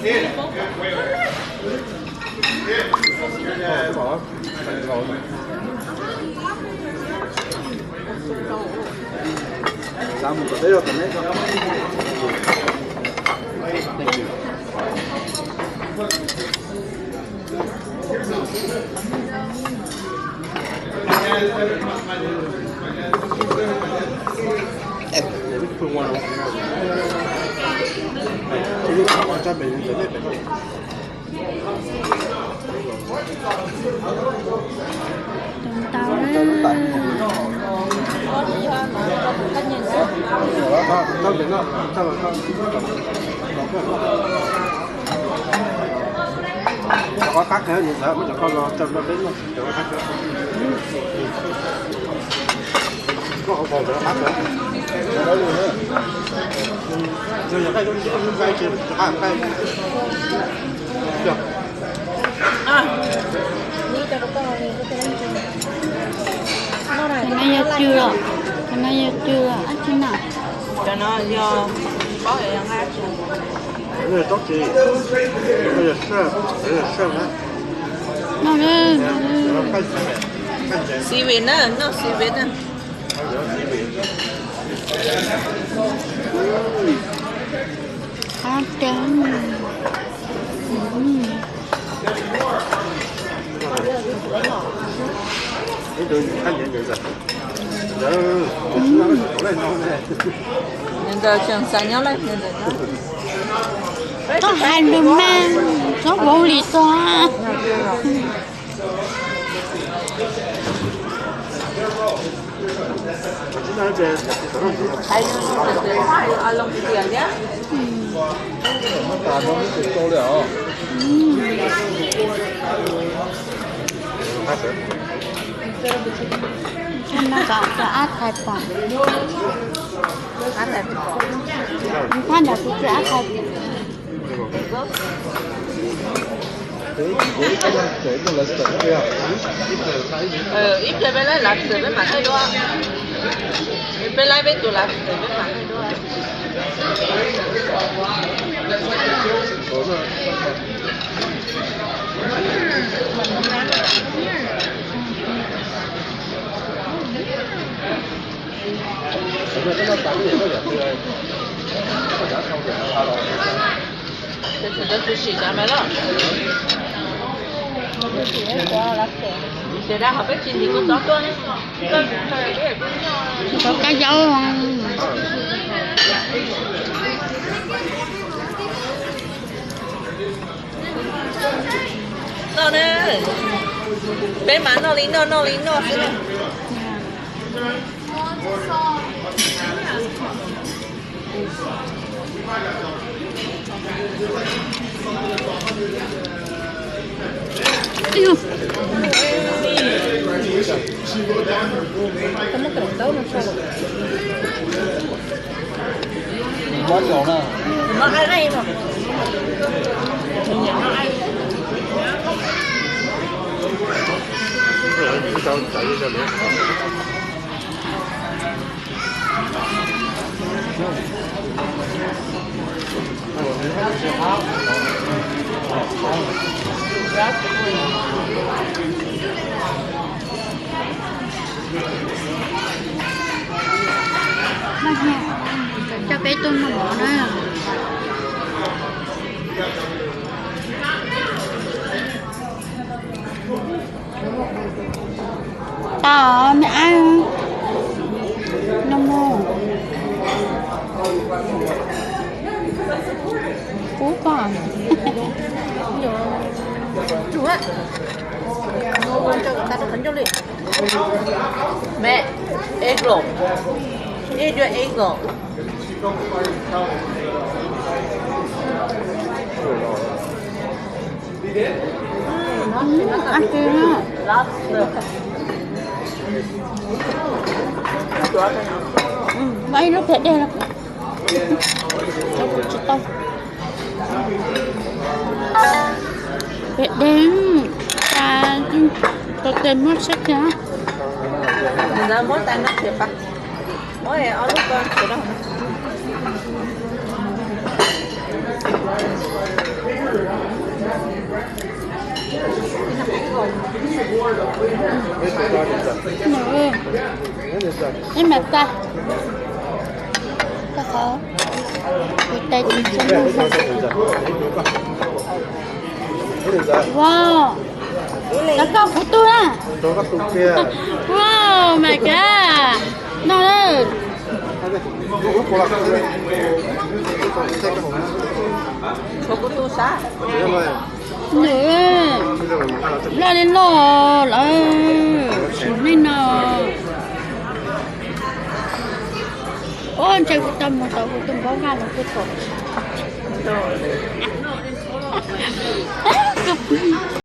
Tus ntau na. Qab qab kawg, niam ntxawm, muab cov koj no tso rau peb noj. Cov no yog cw os, cov no yog cw os, dab tsi na? Cov no yog, paub yog nqaij dab tsi. Noj na, noj na. Xi vim na, noj xi vim na. Qab tiag. Nws ntawd tseem xav nyob lawm, nws ntawd nyob. Koj hais lus mas txhob vauv li txog. Ab thaiv pom, ab thaiv pom, ab thaiv pom. Ib pliag peb laib lav txawm peb mam thaij duab. Peb laib peb tus lav txawm peb mam thaij duab. Ces tsis sim cov me loj. Ces da hov peb tsis ntim kua txob tuaj ne. Tsis tau kab yaub. Noj na. Peb mas noj li noj, noj li noj xwb na. Coj peb tuaj noj mov na. Tau me ab. Noj mov. Ub pom. Mẹ, egg roll. Ib co egg roll. Ăn kìa. Muaj ib lub phem dej los. Phem dej, cas tau tes muab sab kiag. Muab tais no thiab pas. Muab ob lub ko thiab. Nws, ib mas tag. Koj qhov, kuv tes tsis tsis muaj. Wow, cov koj kuv tu na. Wow, my God. No. Nws, loj li loj lawm, sim neej no. Ub, ntshe kuv tau mus tau kuv tus npab vaj los kuj tau.